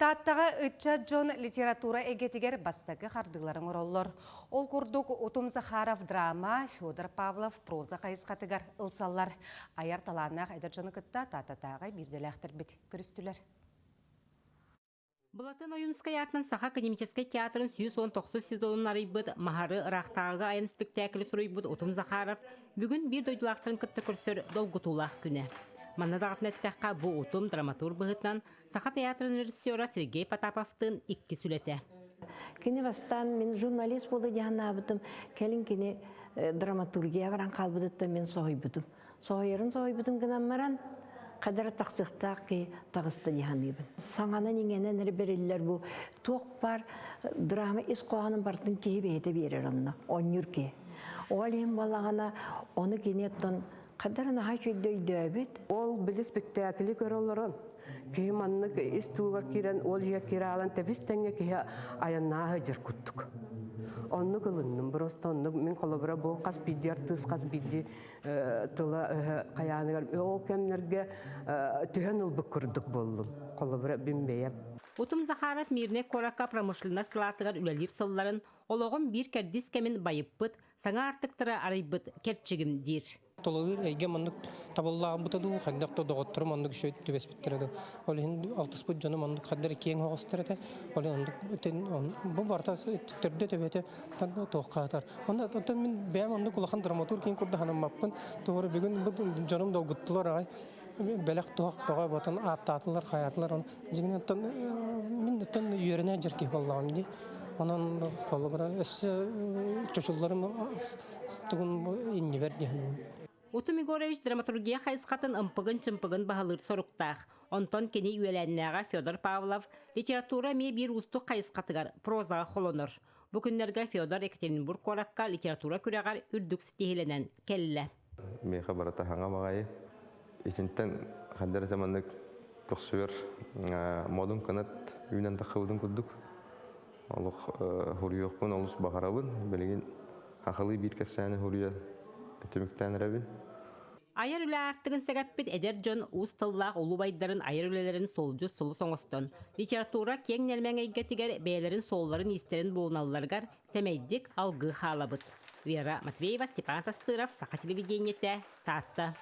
Тааттаҕа ыччат дьон литература эйгэтигэр бастакы хардыыларын оҥороллор. Ол курдук Утум Захаров драма, Федор Павлов проза хайысхатыгар ылсаллар. Айар талааннаах эдэр дьону кытта Тааттатааҕы биирдэлээхтэрбит көрүстүлэр. Былатын Ойуунускай аатынан Саха академическай театрын 119 сезонун арыйбыт Маһары ыраахтааҕыга айан спектаклы суруйбут Утум Захаров бүгүн биир дойдулаахтарын кытта көрсөр долгутуулаах күнэ. Манна даҕатан эттэххэ, бу Утум драматург быһыытынан Саха театрын режиссера Сергей Потаповтыын иккис үлэтэ. Кини бастаан мин журналист буола дьаһанаабытым, кэлин кини драматургия баран хаалбытыттан мин соһуйбутум. Соһуйарын соһуйбутум гынан баран, хадара тахсыахтаах киһи таҕыста дии саныыбын. Саҥанан иҥэнэн эрэ бэриллэр бу туох баар драма ис хоһоонун барытын киһи бэйэтэ биэрэр онно, оонньуур киһи. Ол иһин буоллаҕына, ону кини оттон хадара наһаа үчүгэйдик өйдөөбүт. Ол били спектакли көрө олорон, киһи маннык ис туугар киирэн, ол иһэ киирэ тэбис тэҥҥэ киһи айаннааһы дьыр курдук. Оннук ылынным, просто оннук мин холобура бу хас биирдии артыыс хас биирдии тыла хайааныгар ол кэмнэргэ түһэн ылбыт курдук буоллум. Холобура бин бэйэм. Утум Захаров Мирнэй куоракка промышленность салаатыгар үлэлиир сылларын олоҕум биир кэрдиис кэмин байыппыт, саҥа аартыктары арыйбыт кэрчигим диир. Тулалыыр эйгэ маннык табыллаабыта дуу, хайдах да доҕотторум оннук үчүгэй түбэспиттэрэ дуу. Ол иһин алтыспыт дьонум оннук хаддар киэҥ оҕустар этэ. Ол иһин оннук бу барыта төрдө төбөтө туохха атар. Онно оттон мин бэйэм оннук улахан драматург киин курдук санаммаппын. Тугу бүгүн бу дьонум долгуттулар аҕай. Бэлэх туох бөҕө ботон ааттаатылар, хайаатылар. Оны дьиҥинэн оттон мин оттон үөрэнэ дьэр киһи буоллаҕым дии. Онон холобура өссө чочулларым тугун иннибэр диэн. Утум Егорович драматургия хайысхатын ымпыгын-чымпыгын баһылыыр соруктаах. Онтон кини үөлээннээҕэ Федор Павлов литература эмиэ биир уустук хайысхатыгар прозаҕа холонор. Бу күннэргэ Федор Екатеринбург куоракка литература күрэҕэр үрдүк ситиһиилэнэн кэллэ. Миэхэ барыта хаҥа баҕайы. Итинтэн ханна эрэ маннык көхсүгэр модун кынат үүнэн таххыбытын курдук олох хуруйуохпун олус баҕарабын. Билигин хахалыы биир кэпсээни хуруйан түмүктээн эрэбин. Айар үлэ аартыгын сэгэппит эдэр дьон уус тыллаах улуу байдарын айар үлэлэрин суолдьут сулус оҥостон, литература киэҥ нэлэмэн эйгэтигэр бэйэлэрин суолларын-иистэрин булуналларыгар сэмэйдик алгыы хаалабыт. Вера Матвеева, Степан Тастыров, Саха телевидениетэ, Таатта.